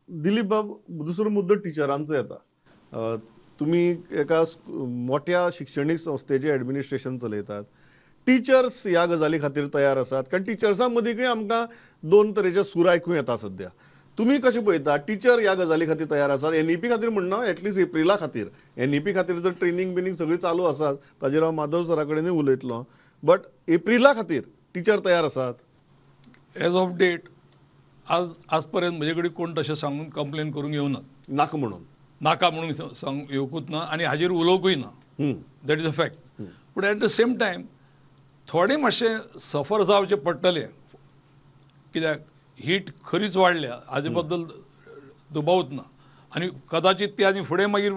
दिलीप बाब, दुसरो मुद्दो टिचरांचो येता. तुमी एका मोठ्या शिक्षणीक संस्थेचें एडमिनिस्ट्रेशन चलयतात. टिचर्स ह्या गजाली खातीर तयार आसात? कारण टिचर्सां मदींकूय आमकां दोन तरेचे सूर आयकूं येता सद्या. तुमी कशें पळयता, टिचर ह्या गजाली खातीर तयार आसात? एनईपी खातीर म्हणना, एटलिस्ट एप्रिला खातीर. एनईपी खातीर जर ट्रेनींग बिनींग सगळी चालू आसात, ताजेर हांव माधव सरा कडेनूय उलयतलो, बट एप्रिला खातीर टिचर तयार आसात? एज ऑफ डेट आज पर्यंत म्हजे कडेन कोण तशें सांगून कंप्लेन करूंक येवना, नाका म्हणून, नाका म्हणून सांग येवकूच ना आनी हाजेर उलोवंकूय ना. That is a fact. पूण एट the same time थोडें मातशें सफर जावचें पडटलें, कित्याक हीट खरीच वाडल्या हाजे बद्दल दुबावूच ना आनी कदाचित ती आनी फुडें मागीर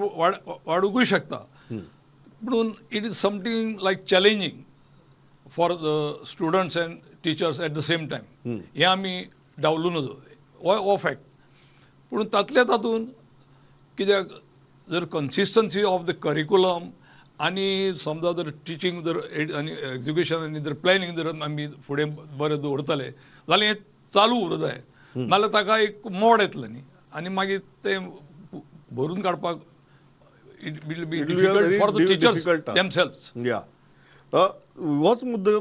वाडूंकूय शकता. म्हणून it is something like challenging for the students and teachers at the same time. हें आमी डावलूं नजो, हो फॅक्ट. पूण तातल्या तातूंत कित्याक जर कन्सिस्टन्सी ऑफ the curriculum आनी समजा जर टिचींग जर आनी एज्युकेशन आनी जर प्लॅनिंग जर आमी फुडें बरें दवरतले जाल्यार हें चालू उरूं जाय, नाजाल्यार ताका एक मोड येतलें न्ही आनी मागीर तें भरून काडपाक it will be difficult for the teachers themselves. या होच मुद्दो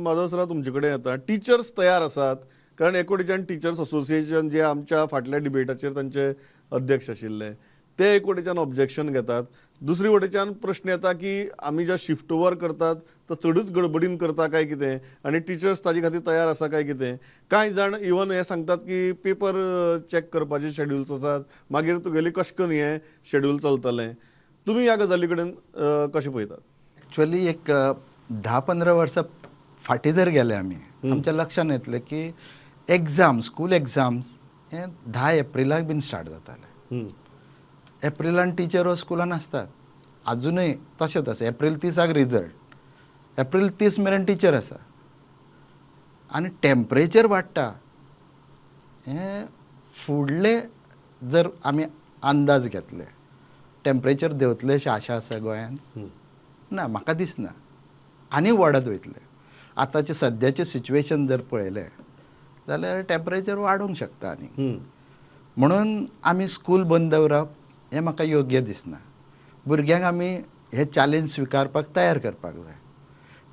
माधव सरा तुमचे कडेन येता. टिचर्स तयार आसात? कारण एकोडेच्यान टिचर्स असोसिएशन जे आमच्या फाटल्या डिबेटाचेर तांचे अध्यक्ष आशिल्ले ते एक वटेच्यान ऑब्जेक्शन घेतात, दुसरी वटेच्यान प्रश्न येता की आमी ज्या शिफ्ट वर्क करतात तो चडूच गडबडीन करता काय कितें आनी टिचर्स ताजे खातीर तयार आसा काय कितें. कांय जाण इवन हें सांगतात की पेपर चॅक करपाचे शेड्युल्स आसात, मागीर तुगेली कशें करून हें शेड्यूल चलतलें. तुमी ह्या गजाली कडेन कशें पळयतात? एक्चुअली एक 10-15 वर्सां फाटीं जर गेले आमी, आमच्या लक्षांत येतलें की एग्जाम, स्कूल एग्जाम्स हे 10 एप्रिलाक बीन स्टार्ट जाताले. एप्रिलान टिचर हो स्कुलान आसतात, आजुनूय तशेंच आसा. एप्रील 30 रिजल्ट, एप्रील 30 मेरेन टिचर आसा आनी टेम्परेचर वाडटा. हें फुडले जर आमी अंदाज घेतले टेम्परेचर देंवतलें अशी आशा आसा गोंयान ना, म्हाका दिसना, आनी वाडत वयतलें. आतांचें सद्याचें सिच्युएशन जर पळयलें जाल्यार टेम्परेचर वाडूंक शकता आनी म्हणून आमी स्कूल बंद दवरप हें म्हाका योग्य दिसना. भुरग्यांक आमी हे चॅलेंज स्विकारपाक तयार करपाक जाय.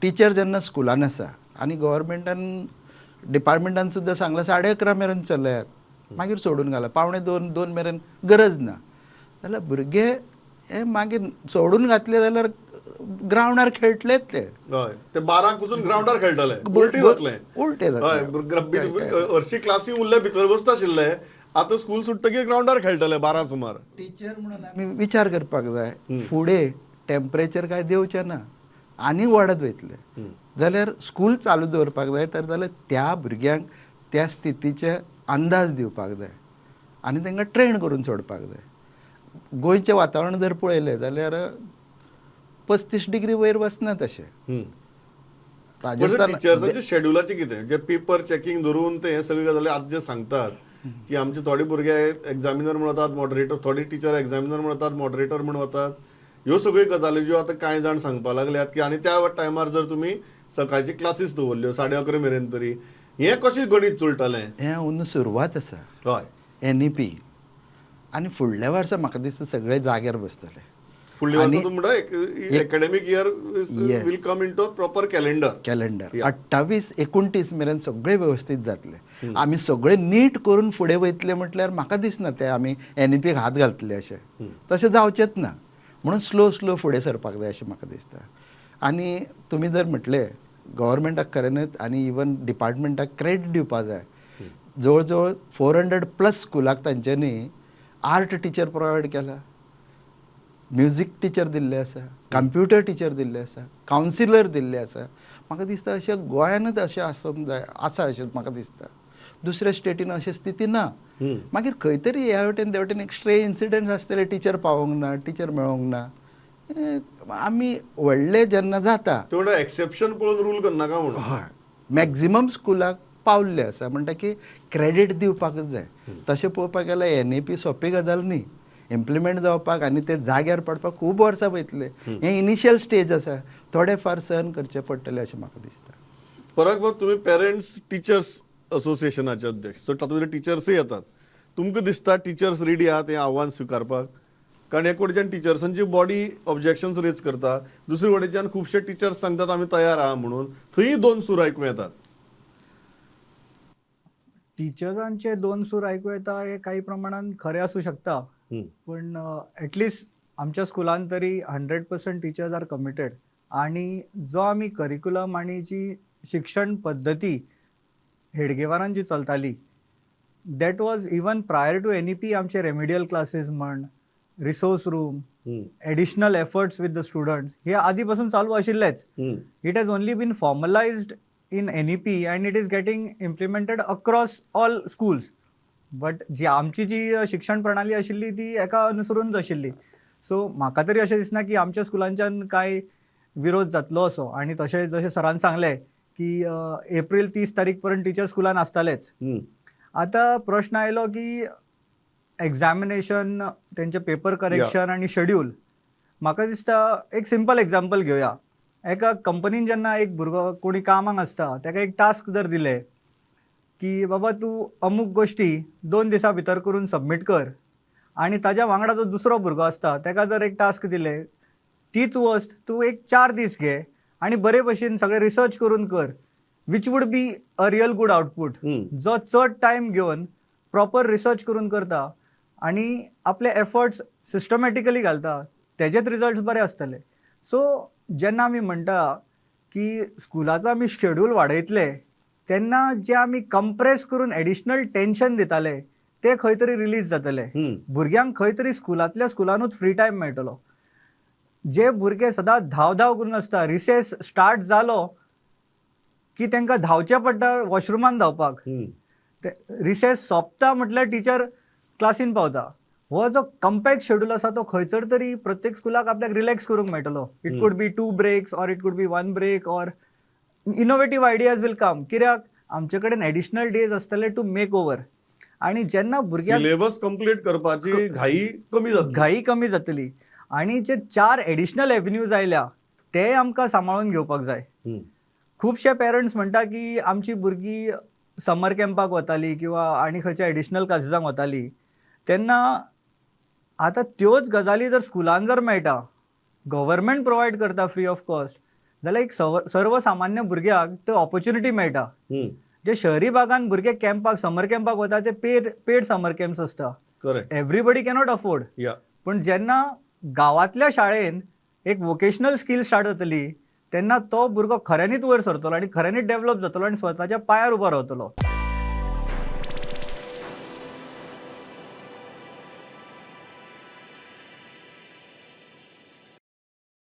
टिचर जेन्ना स्कुलान आसा आनी गव्हर्मेंटान डिपार्टमेंटान सुद्दां सांगलां 11:30 मेरेन चलयात, मागीर सोडून घाला, 1:45 2 मेरेन गरज ना, जाल्यार भुरगे हे मागीर सोडून घातले जाल्यार ग्रावंडार खेळटलेच ते. हय, ते 12 वचून ग्रावंडार खेळटले, उलटे जातले, उलटे जातले. हरशी क्लासी उरले भितर बसता आशिल्ले, आतां स्कूल सुट्टकीर ग्रावंडार खेळटले 12 सुमार. टिचर म्हणून आमी विचार करपाक जाय फुडें टेम्परेचर काय देंवचें ना आनी वाडत वयतलें जाल्यार स्कूल चालू दवरपाक जाय. तर जाल्यार त्या भुरग्यांक त्या स्थितीचे अंदाज दिवपाक जाय आनी तांकां ट्रेन करून सोडपाक जाय. गोंयचें वातावरण जर पळयलें जाल्यार 35 डिग्री वयर वचना तशें. राजस्थान टिचर्सांचे शेड्युलाचें कितें, जे पेपर चॅकिंग धरून ते हे सगळे गजाली आज जे सांगतात की आमचे थोडे भुरगे एग्जामिनर म्हण वतात मॉडरेटर, थोडे टिचर एग्जामिनर म्हण वतात मॉडरेटर म्हण वतात, ह्यो सगळ्यो गजाली ज्यो आतां कांय जाण सांगपाक लागल्यात की आनी त्या टायमार जर तुमी सकाळची क्लासीस दवरल्यो 11:30 मेरेन तरी हें कशें गणीत जुळटलें? हें अंदू सुरवात आसा. हय, एनईपी आनी फुडल्या वर्सा म्हाका दिसता सगळे जाग्यार बसतले. फुडल्या वर्सा तूं म्हणटा academic year will come into proper calendar. Calendar 28 29 मेरेन सगळे व्यवस्थीत जातले. आमी सगळे नीट करून फुडें वयतले म्हटल्यार म्हाका दिसना ते आमी एनईपीक हात घालतले अशें, तशें जावचेंच ना. म्हणून स्लो स्लो फुडें सरपाक जाय अशें म्हाका दिसता. आनी तुमी जर म्हटलें गव्हर्मेंटाक खरें आनी इवन डिपार्टमेंटाक क्रेडीट दिवपाक जाय. जवळ जवळ 400+ स्कुलाक तांच्यांनी आर्ट टिचर प्रोवायड केला, म्युजीक टिचर दिल्ले आसा, कंप्युटर टिचर दिल्ले आसा, कावन्सिलर दिल्ले आसा. म्हाका दिसता अशें गोंयानूच अशें आसूंक जाय, आसा अशें म्हाका दिसता. दुसऱ्या स्टेटीन अशें स्थिती ना. मागीर खंय तरी ह्या वटेन त्या वटेन एक स्ट्रे इन्सिडंट्स आसतले, टिचर पावोंक ना, टिचर मेळोंक ना. आमी व्हडले जेन्ना जाता एक्सेप्शन पळोवन रूल करनाका म्हणून. हय, मॅक्झिमम स्कुलाक पावल्ले आसा म्हणटा की क्रेडीट दिवपाकच जाय. तशें पळोवपाक गेल्यार एनईपी सोंपी गजाल न्ही, इम्प्लिमेंट जावपाक आनी ते जाग्यार पडपाक खूब वर्सां वयतले. हें इनिशियल स्टेज आसा, थोडे फार सहन करचें पडटलें अशें म्हाका दिसता. पराग बाब, तुमी पेरंट्स टिचर्स असोसिएशनाचे अध्यक्ष, सो तातूंत टिचर्सूय येतात. तुमकां दिसता टिचर्स रेडी आहात हें आव्हान स्विकारपाक? कारण एक वटेच्यान टिचर्सांची बॉडी ऑब्जेक्शन्स रेज करता, दुसरे वटेच्यान खुबशे टिचर्स सांगतात आमी तयार आहा म्हणून. थंय दोन सूर आयकूं येतात. टिचर्सांचे दोन सूर आयकूं येता हे काही प्रमाणान खरें आसूं शकता, पण एटलिस्ट आमच्या स्कुलान तरी 100% टिचर्स are committed. आणि जो आमी करिक्युलम आनी जी शिक्षण पद्दती हेडगेवारान जी चलताली, that was even prior to NEP. आमचे रेमिडियल क्लासीस म्हण, resource room, additional efforts with the students हे आदी पासून चालू आशिल्लेच. It has only been formalized in NEP and it is getting implemented across all schools. But जी आमची जी शिक्षण प्रणाली आशिल्ली ती एका अनुसरूनच आशिल्ली. सो म्हाका तरी अशें दिसना की आमच्या स्कुलांच्यान कांय विरोध जातलो असो. आनी तशें जशें सरान सांगलें की एप्रील 30 तारीख पर्यंत टिचर स्कुलान आसतालेच. आतां प्रश्न आयलो की एग्जामिनेशन, तेंचे पेपर करेक्शन आनी शेड्यूल. म्हाका दिसता एक सिंपल एग्जाम्पल घेवया. एका कंपनीन जेन्ना एक भुरगो कोणी कामाक आसता ताका एक टास्क जर दिलें की बाबा तूं अमूक गोश्टी 2 दिसां भितर करून सबमीट कर, आनी ताज्या वांगडा जो दुसरो भुरगो आसता ताका जर एक टास्क दिलें तीच वस्त तूं एक 4 दीस घे आनी बरे भशेन सगळें रिसर्च करून कर, which would be a real good output. जो चड टायम घेवन प्रॉपर रिसर्च करून करता आनी आपले एफर्ट्स सिस्टमॅटिकली घालता तेजेच रिजल्ट्स बरे आसतले. सो जेन्ना आमी म्हणटा की स्कुलाचो आमी शेड्यूल वाडयतले तेन्ना जे आमी कंप्रेस करून एडिशनल टेन्शन दिताले ते खंय तरी रिलीज जातले. भुरग्यांक खंय तरी स्कुलांतल्या स्कुलानूच फ्री टायम मेळटलो. जे भुरगे सदांच धांव धांव करून आसता, रिसेस स्टार्ट जालो की तांकां धांवचें पडटा वॉशरुमान धांवपाक, रिसेस सोंपता म्हटल्यार टिचर क्लासीन पावता. हो जो कम्पॅक्ट शेड्यूल आसा तो खंयसर तरी प्रत्येक स्कुलाक आपल्याक रिलॅक्स करूंक मेळटलो. It could be 2 breaks or it could be 1 break or innovative ideas will come. कित्याक आमचे कडेन एडिशनल डेज आसतले टू मेक ओवर. आनी जेन्ना भुरग्यांक सिलेबस कंप्लीट करपाची घाई कमी जातली, घाई कमी जातली आनी जे 4 एडिशनल एव्हेन्यूज आयल्या ते आमकां सांबाळून घेवपाक जाय. खुबशे पेरंट्स म्हणटा की आमची भुरगीं समर कॅम्पाक वताली किंवा आनी खंयच्या एडिशनल क्लासीसांक वताली, तेन्ना आतां त्योच गजाली जर स्कुलान जर मेळटा, गव्हर्मेंट प्रोवायड करता फ्री ऑफ कॉस्ट, जाल्यार एक सर्वसामान्य भुरग्याक त्यो ऑपॉर्च्युनिटी मेळटा. जे शहरी भागान भुरगे कॅम्पाक, समर कॅम्पाक वता ते पेड समर कॅम्प्स आसता, एवरीबडी कॅनॉट अफोर्ड. पूण जेन्ना गांवांतल्या शाळेन एक वोकेशनल स्कील स्टार्ट जातली तेन्ना तो भुरगो खऱ्यांनीच वयर सरतलो आनी खऱ्यांनीच डेवलप जातलो आनी स्वताच्या पांयार उबो रावतलो.